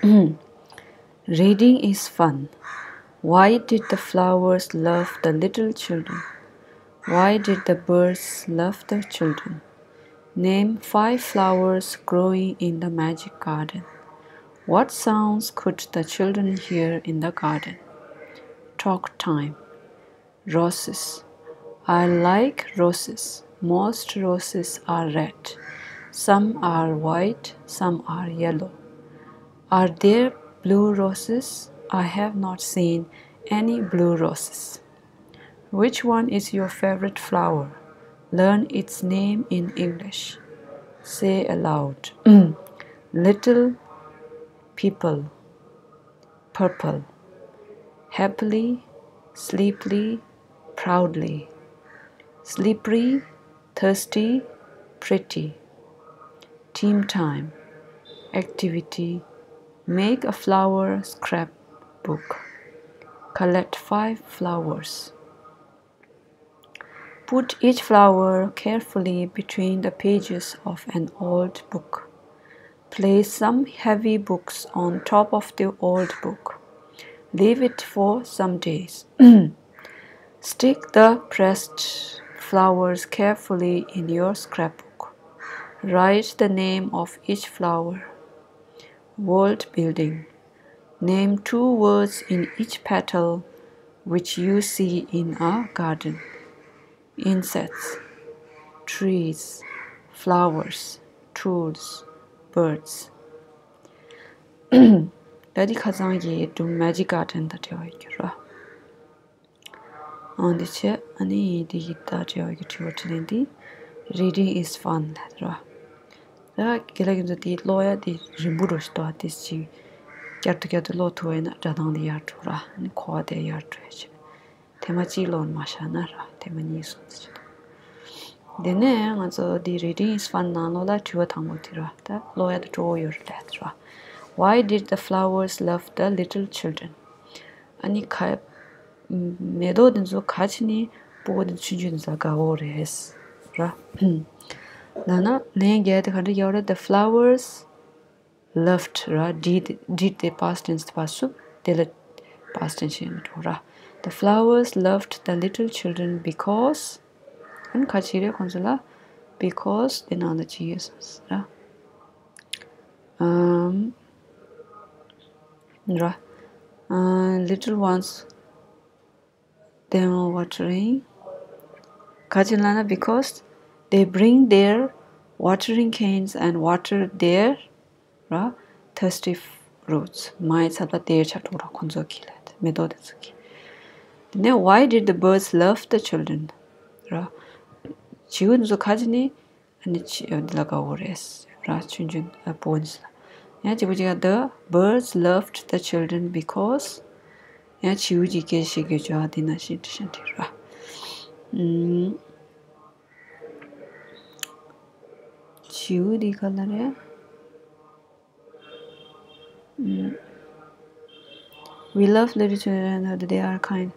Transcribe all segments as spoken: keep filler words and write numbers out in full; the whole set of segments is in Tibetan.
Reading is fun. Why did the flowers love the little children? Why did the birds love the children? Name five flowers growing in the magic garden. What sounds could the children hear in the garden? Talk time. Roses. I like roses. Most roses are red. Some are white, some are yellow. Are there blue roses? I have not seen any blue roses. Which one is your favorite flower? Learn its name in English. Say aloud. Little people. Purple. Happily, sleepily, proudly. Slippery, thirsty, pretty. Team time. Activity. Make a flower scrapbook. Collect five flowers. Put each flower carefully between the pages of an old book. Place some heavy books on top of the old book. Leave it for some days. Stick the pressed flowers carefully in your scrapbook. Write the name of each flower. World building. Name two words in each petal which you see in a garden. Insects, trees, flowers, tools, birds. ད་འདི་ཁ་སང་གི་སྒྲུང་Magic Garden དང་འབྲེལ་བ་ཡོད་རྒྱུ་ར། ཨང་འདི་བྱས་ཨ་ནི་འདི་ཡི་ད་འབྲེལ་བ་གི་དྲི་བ་དྲིས་ལན་འདི། Reading is fun ལབ་ར། ད་དགེ་ལགས་ཀྱི་ཚོ་དེ་ཀློག་ཡ་དེ་རིང་པོ་རུ་ཞིག་འདུག་ཨ་དེ་ཅིག་བསྐྱར་དུ་བསྐྱར་དུ་ཀློག་ཐུབ་པ་ཡིན་ན་སྒྲ་གདངས་དེ་ཡར་འགྲོ་ར། ཨ་ནི་གོ་བ་དེ་ཡར་འགྲོ་ཡ་ཆེ། ཐེངས་མ་གཅིག་ཀློག་ནས་མ་བཞག་ན་ར་ཐེངས་མ་གཉིས་གསུམ་ཙམ་ཅིག་འདུག་དེ་ནས་ང་ཚོ་འདི་Reading is fun ནང་ལོགས་ལ་དྲི་བ་དང་པོ་དེ་ར། ད་ཀློག་ཡ་དེ་སྤྲོ་བོ་ཡོད་རེད་ལབ་ར། Why did the flowers love the little children? ཨ་ནི་ཁ། མེ་ཏོག་དེ་ཚོ་ག་ཅི་ནས་སྤུ་གུ་དེ་ཆུང་ཆུང་དེ་ཚོ་དགའ་བོ་རེད་ར། ད་ནི་ལན་རྒྱག་དེ་ག་འདྲ་རྒྱག་རེད། The flowers loved ར། did, did དེ་past tense དེ་བ་སུབ་དེ་ལ་past tense ཡིན་འགྲོ་ར། The flowers loved the little children because ཨ་ནི་ག་ཅི་རེད་ཁོང་ཚོ་ལ། Because དེ་ནང་ལ་ཅི་ཡོད་སོང་ཟེར་ར། ཨམ། ར། ཨ། Little ones them watering ག་ཅི་ལབ་ན། Because they bring their watering cans and water their ར། Thirsty roots མའི་ཚབ་ལ་དེར་ཆ་འགྲོ་ར་ཁོང་ཚོ་གི་ལ་མེ་ཏོག་དེ་ཚོ་གི། དེ་ནས་Why did the birds love the children? ར། བྱིའུ་འདི་ཚོ་ག་ཅི་ནས་ཨ་ནི་ཆི་འདི་ལ་དགའ་བོ་རེད་ར། ཆུང་ཆུང་ཨ་པོ་ནི་ལ། ཡང་གཅིག་པོ་གཅིག་ག The birds loved the children because ཡང་བྱིའུ་གི་སྐད་ཤེས་དགོས་ཅོག་ཨ་དེ་ན་ཤེས་འདྲི་ཤེས་འདྲི་ར། ཨུམ། བྱིའུ་འདི་ག་ལ་རེད། ཨུམ། We love little children, they are kind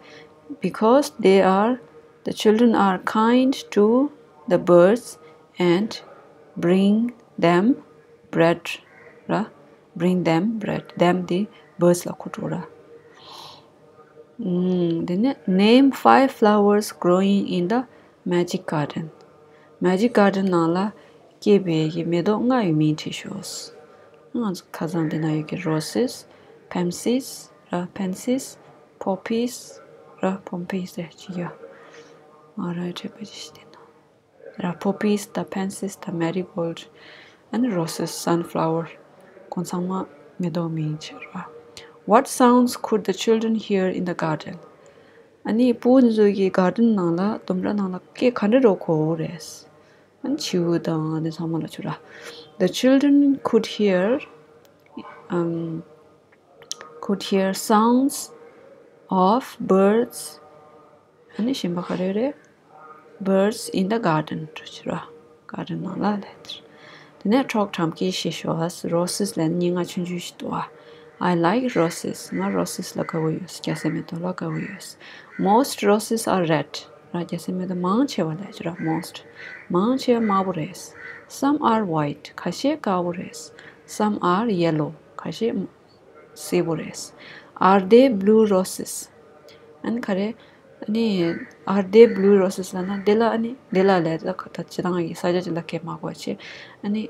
because they are, the children are kind to the birds and bring them bread ར། Bring them bread. Them དེ་birds ལ་གོ་འགྲོ་ར། ཨུམ། དེ་ནས་Name five flowers growing in the magic garden. Magic garden ནང་ལ་སྐྱེས་པའི་གི་མེ་ཏོག་ལྔ་ཡི་མིང་བྲིས་ཤོག་ང་ཚོ་ཁ་སང་དེ་ན་ཡོད་ཀྱི་roses, pansies ར། Pansies, poppies ར། Poppies རེད་ཅི་ཡ། ང་རང་ཡི་བྲིས་པ་ཅི་ཞིག་དེ་ན། ར། Poppies དང་pansies དང་marigold and roses, sunflower ཁོང་ཚང་མ་མེ་ཏོག་མིང་བྱས་ར། What sounds could the children hear in the garden? ཨ་ནི་སྤུ་གུ་འདི་ཚོ་གི་garden ནང་ལ་ལྡུམ་ར་ནང་ལ་སྐད་ག་འདྲ་འདྲ་གོ་རེད། ཨ་ནི་བྱིའུ་དང་ཨ་ནི་ཚང་མ་ལ་བྱུ་ར། The children could hear, um, could hear sounds of birds. ཨ་ནི་གཞན་པ་ག་རེ་རེད། Birds in the garden འགྲོ་ཕྱིར་ར། Garden ནང་ལ་ལས་དེ་ནས་talk time སྐད་བཤད་ཤོག Roses ལ་སྙན་ངག་ཆུང་ཆུང་ཞིག་འདུག I like roses. ང་roses ལ་དགའ་བོ་ཡོད། རྒྱ་སེ་མེ་ཏོག་ལ་དགའ་བོ་ཡོད། Most roses are red. ར། རྒྱ་སེ་མེ་ཏོག་མང་ཆེ་བ་ལས་ཕྱིར་ར། Most མང་ཆེ་བ་དམར་པོ་རེད། Some are white. ཁ་ཤས་དཀར་པོ་རེད། Some are yellow. ཁ་ཤས་ སེར་པོ་རེད། Are they blue roses? ཨ་ནི་ག་རེ། ཨ་ནི་are they blue roses ལབ་ན་འདི་ལ་ཨ་ནི་འདི་ལ་ལས་ད་ཁ་ད་སྤྱིར་བཏང་གི་ས་ཆ་ཅིག་ལ་སྐད་མ་གོ་བ་བྱས། ཨ་ནི་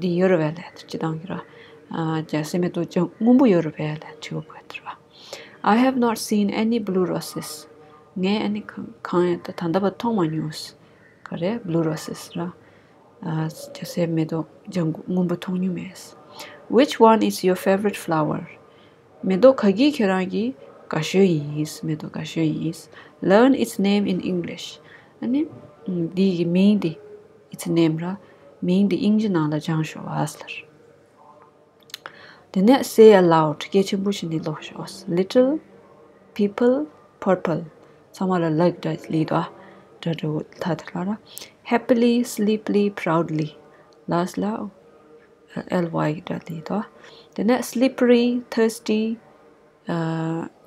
འདི་ཡོད་རེད་པས་ལས་སྤྱིར་བཏང་གི་ར། ཨ་ཇ་སེར་མེ་ཏོག་ཅང་སྔོན་པོ་ཡོད་རེད་པས་ལས་དྲི་བ་གོ་ཡ་དེ་ར། I have not seen any blue roses. ངས་ཨ་ནི་གང་གང་ཡང་ད་ད་ལྟ་བར་མཐོང་མ་མྱོང་། ག་རེ་blue roses ར། ཨ་ཇ་སེར་མེ་ཏོག་ལྗང་གུ་སྔོན་པོ་མཐོང་མྱོང་མེད། Which one is your favorite flower? མེ་ཏོག་ག་གི་ཁྱེད་རང་གི་དགའ་ཤོས་ཡིན། མེ་ཏོག་དགའ་ཤོས་ཡིན། Learn its name in English. ཨ་ནི་འདི་གི་མིང་འདི། Its name ར། མིང་འདི་དབྱིན་ཇི་ནང་ལ་སྦྱང་ཤོག་ཨ་ཟེར། དེ་ནས་say aloud. སྐད་ཆེན་པོ་བྱས་ནས་ཀློག་ཤོག Little people purple. ཚང་མ་ལ་ལ་གི་སྒྲ་ལི་དོ། སྒྲ་འགྲོ་ཐ་ཐ་ལ་ར། Happily, sleepily, proudly. ལ་ལ་ལ་ཡི་སྒྲ་ལི་དོ། དེ་ནས་slippery, thirsty,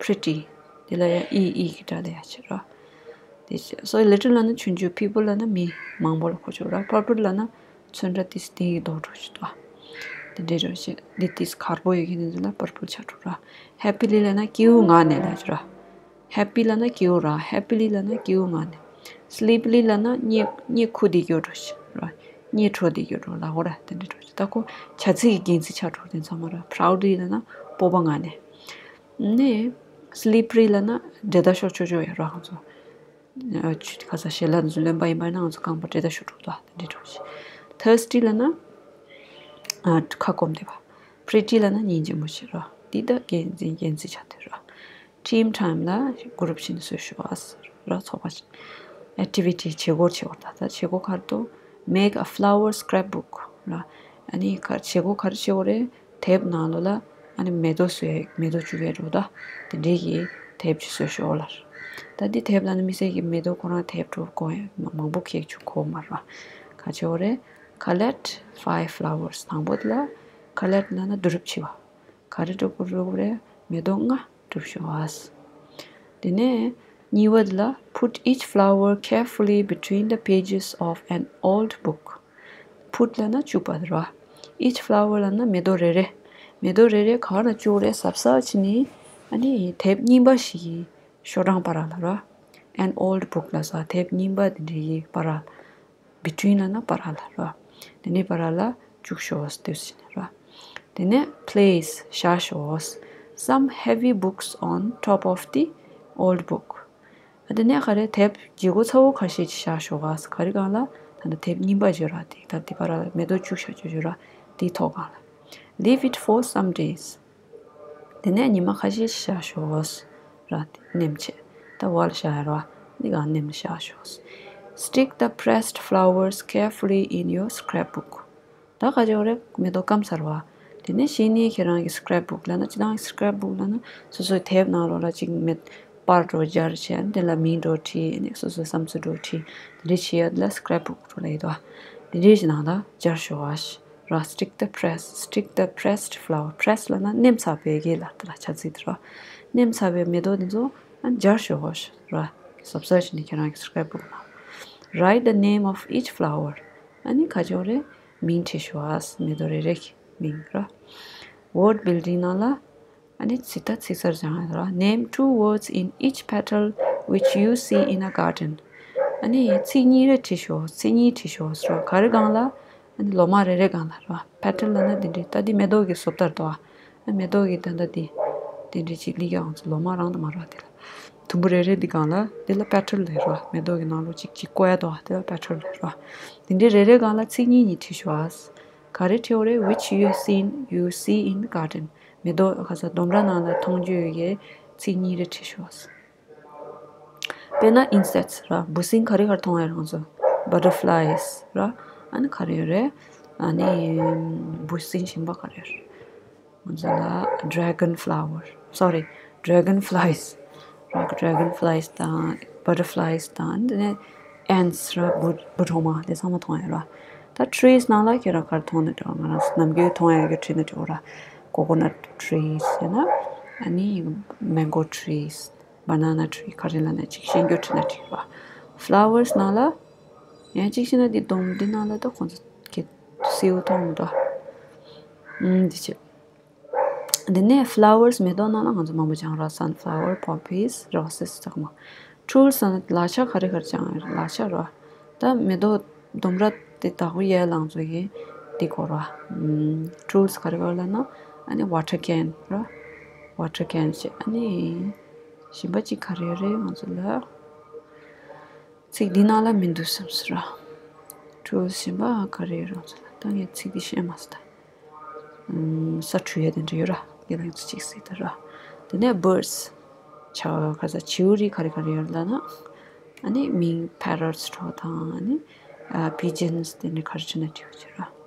pretty. དེ་ལ་ཡང་ཨི་ཨི་གི་སྒྲ་ལ་ཡ་ཆེ་ར། དེ་so little ལབ་ན་ཆུང་ཆུང་། people ལབ་ན་མི་མང་པོ་ལ་གོ་ཆོག་ར། purple ལབ་ན་ཚོན་ཁྲ་ཏིས་དེ་ཡི་རྡོག་འགྲོ་ཞིག་དོ། དེ་འདྲའི་རོ་ཞིག་འདི་ཏིས་དཀར་པོ་ཡོད་མཁན་འདི་ལ་purple ཆགས་འགྲོ་ར། happily ལབ་ན་སྐྱིད་པོ་ངང་ནས་ལ་ཆོ་ར། happy ལབ་ན་སྐྱིད་པོ་ར། happily ལབ་ན་སྐྱིད་པོ་ངང་ནས། sleepily ལབ་ན་གཉིད་གཉིད་ཁུག་བསྡད་ཡོད་འགྲོ་ཞིག་ར། གཉིད་འཕྲོ་བསྡད་ཡོད་འགྲོ་ལ་འོ་ར། དེ་འདྲའི་འགྲོ་ཞིག་ད་ཁོ་བྱ་ཚིག་གི་རྒྱན་ཚིག་ཆགས་འགྲོ་དེ་ཚང་མ་ར། proudly ལབ་ན་སྤོབས་པ་ངང་ནས། ནས་slippery ལབ་ན་འདྲེད་ད་ཤོར་ཆོག་ཆོག་ཡ་ར་ང་ཚོ། ཆུ་ཁ་ས་ཞལ་ལག་འཛུལ་ལེན་པ་ཡིན་པ་ན་ང་ཚོ་རྐང་པ་འདྲེད་ད་ཤོར་འགྲོ་ད་དེ་འདྲའི་འགྲོ་ཞིག thirsty ལབ་ན་ཨ་ཁ་སྐོམ་བསྡད་པ། pretty ལབ་ན་སྙིང་རྗེ་མོ་ཞིག་ར། འདི་ད་རྒྱན་འཛིན་རྒྱན་ཚིག་ཆགས་འདུག་ར། team time ལ་group བྱས་ནས་བཟོས་ཤོག་ཨ་ཟེར་ར། ཚོགས་པ་activity བྱེད་སྒོ་བྱེད་སྒོ་ད་ལྟ་བྱེད་སྒོ་ག་རེ་འདུག make a flower scrapbook ར། ཨ་ནི་ག་བྱེད་སྒོ་ག་རེ་བྱེད་དགོས་རེད། དེབ་ནང་ལོགས་ལ་ཨ་ནི་མེ་ཏོག་བཟོས་མེ་ཏོག་བཅུག་ཡས་འགྲོ་ད། དེ་འདྲའི་གི་དེབ་ཅིག་བཟོས་ཤོག་ལ། ད་འདི་དེབ་ལ་ནི་དམིགས་བསལ་གྱི་མེ་ཏོག་ཁོ་རང་དེབ་འགྲོ་དགོས་མང་པོ་གས་བཅུག་གོ་མ་ར། ག་བྱེད་དགོས་རེད། collect five flowers དང་པོ་དེ་ལ་collect ལབ་ན་བསྡུ་རུབ་བྱེད་པ། ག་རེ་སྒྲུབ་དགོས་སྒྲུབ་དགོས་རེད། མེ་ཏོག་ལྔ་སྒྲུབ་ཤོག་ཨ། དེ་ནས་གཉིས་པ་དེ་ལ put each flower carefully between the pages of an old book. put ལབ་ན་བཅུག་པ་དེ་རེད་བ། each flower ལབ་ན་མེ་ཏོག་རེ་རེ། མེ་ཏོག་རེ་རེ་ག་ལ་བཅུག་རེད་གཟབ་གཟབ་བྱས་ནས། ཨ་ནི་དེབ་རྙིང་པ་ཞིག་གི་ཤོག་གྲངས་བར་ལ་རེད་བ། an old book ལབ་ས་དེབ་རྙིང་པ་དེ་འདྲ་ཡི་བར་ལ། between ལབ་ན་བར་ལ་རེད་བ། དེ་ནས་བར་ལ་བཅུག་ཤོག་ཟེར་དུས་ཟིན་ར། དེ་ནས་place བཞག་ཤོག some heavy books on top of the old book. ཨ་དེ་ནས་ག་རེ་དེབ་བརྗེ་སྒོ་ཚ་བོ་ཁ་ཤས་ཅིག་བཞག་ཤོག་ག་ག་རེ་སྒང་ལ། ད་ལྟ་དེབ་རྙིང་པ་བརྗེ་ར་དེ་ད་དེ་བར་ལ་མེ་ཏོག་བཅུག་བཞག་བཅུག་བརྗེ་ར་དེའི་ཐོག་སྒང་ལ། leave it for some days. དེ་ནས་ཉི་མ་ཁ་ཤས་ཤིག་བཞག་ཤོག་ཟེར་ར། དེ་ནེམ་བྱས། ད་བར་བཞག་ཡ་ར་བ། འདི་ག་ནེམ་བཞག་ཤོག Stick the pressed flowers carefully in your scrapbook. ད་ག་ཅོག་རེ་མེ་ཏོག་སྐམ་ཚར་བ། དེ་ནས་གཞི་ནས་ཁྱེད་རང་གི་scrapbook ལབ་ན་སྤྱིར་བཏང་scrapbook ལབ་ན་སོ་སོའི་དེབ་ནང་ལོགས་ལ་གཅིག་མེད་པར་འགྲོ་སྦྱར་བྱས་དེ་ལ་མིང་འགྲོ་བྲིས་ནས་སོ་སོའི་བསམ་ཚུལ་འགྲོ་བྲིས་དེ་འདྲས་བྱེད་ཡ་དེ་ལ་scrapbook འགྲོ་ལ་ཡོད་དོ། དེ་འདྲས་ཞིག་ནང་ལ་སྦྱར་ཤོག་ཨ། ར། Stick the press, stick the pressed flower. press ལབ་ན་ནེམ་ཚར་བའི་གི་ལ་དེ་ལ་བྱ་ཚིག་དེ་ར། ནེམ་ཚར་བའི་མེ་ཏོག་དེ་ཚོ་ཨ་སྦྱར་ཤོག་ཨ་ར། གཟབ་གཟབ་བྱས་ནས་ཁྱེད་རང་གི་scrapbook ནང་། Write the name of each flower. ཨ་ནི་ག་ཅོག་རེ་མིང་བྲིས་ཤོག་ཨ། མེ་ཏོག་རེ་རེ་གི་མིང་ར། word building ནང་ལ་ཨ་ནི་ཚིག་ད་ཚིག་གསར་སྦྱང་ཡ་ར། Name two words in each petal which you see in a garden. ཨ་ནི་ཚིག་གཉིས་རེ་བྲིས་ཤོག་ཚིག་གཉིས་བྲིས་ཤོག་ཟེར་བ། ག་རེ་སྒང་ལ། ཨ་ནི་ལོ་མ་རེ་རེ་སྒང་ལ་ར། petal ལབ་ན་འདི་འདྲའི་ད་འདི་མེ་ཏོག་གི་བཟོ་ལྟར་དོ། ཨ་མེ་ཏོག་གི་ད་ད་འདི་འདི་འདྲའི་ཅིག་ལི་ཀ་ང་ཚོ་ལོ་མ་རང་དུ་མ་ར་དེ་ལ། དུམ་བུ་རེ་རེ་འདི་སྒང་ལ་འདི་ལ་petal ལབ་ར། མེ་ཏོག་གི་ནང་ལོགས་ཅིག་ཅིག་བཀོད་ཡ་དོ། དེ་ལ་petal ལབ་ར། འདི་འདྲའི་རེ་རེ་སྒང་ལ་ཚིག་གཉིས་གཉིས་བྲིས་ཤོག་ཨ། ག་རེ་བྲིས་ཡོད་རེད། which you have seen, you see in the garden. མེ་ཏོག་ག་ས་ལྡུམ་ར་ནང་ལ་མཐོང་རྒྱུ་ཡོད་ཀྱི་ཚིག་གཉིས་རེ་བྲིས་ཤོག་དཔེར་ན་insects ར། འབུ་སྲིན་ག་རེ་ག་རེ་མཐོང་ཡ་རེད་ང་ཚོ། butterflies ར། ཨ་ནི་ག་རེ་ཡོད་རེད། ཨ་ནི་འབུ་སྲིན་གཞན་པ་ག་རེ་ཡོད་རེད། ང་ཚོ་ལ་dragon flower, sorry, dragon flies ར། dragon flies དང་butterflies དང་དེ་ནས་ants ར། འབུ་འབུ་གྲོག་མ་དེ་ཚང་མ་མཐོང་ཡ་ར། ད་trees ནང་ལ་ཁྱེད་རང་ག་རེ་མཐོང་ན་འགྲིག་ང་རང་ནམ་རྒྱུན་མཐོང་ཡ་གི་བྲིས་ན་འགྲིག་ར། coconut trees ཡང་ན་ཨ་ནི་mango trees, banana tree ག་རེ་ལབ་ན་ཅིག་ཤེས་རྒྱུ་བྲིས་ན་འགྲིག་ར། flowers ནང་ལ་ཡང་ཅིག་བཤད་ན་འདི་སྡོམ་འདི་ནང་ལ་ད་ཁོང་ཚོ་གི་སེའུ་མཐོང་འདུག་ཨུམ་འདི་ཆེ། འདི་ནས་flowers མེ་ཏོག་ནང་ལ་ང་ཚོ་མང་པོ་སྦྱང་ར། Sunflower, poppies, roses ཚང་མ། Tools ཚང་མ་ལག་ཆ་ག་རེ་ག་རེ་སྦྱང་ཡོད། ལག་ཆ་ར། ད་མེ་ཏོག་ལྡུམ་ར་དེ་བདག་པོ་ཡས་ལང་ཚོ་ཡིན། དེ་གོ་ར། Tools ག་རེ་ག་རེ་ལབ་ན། ཨ་ནི་water can ར། Water can ཞེས། ཨ་ནི་གཞན་པ་ཅིག་ག་རེ་རེད་ང་ཚོ་ལ། ཚིག་འདི་ནང་ལ་མི་འདུག་བསམ་སོང་ར། Tools གཞན་པ་ག་རེ་རང་ཚོ་ལ། ད་ངས་ཚིག་འདི་ཤེས་མ་སོང་ད། ས་འཁྲུ་ཡས་དེ་འདྲ་ཡོད་ར། དེ་ལ་ཡང་ཚིག་ཅིག་གཟིགས་ད་ར། དེ་ནས་birds ཆ་ག་ས་བྱིའུ་རིགས་ག་རེ་ག་རེ་ཡོད་ལབ་ན། ཨ་ནི་མིང་parrots འདྲ་དང་། ཨ་ནི་pigeons དེ་འདྲ་ག་རེ་བྱས་ན་འགྲིག་གི་ར།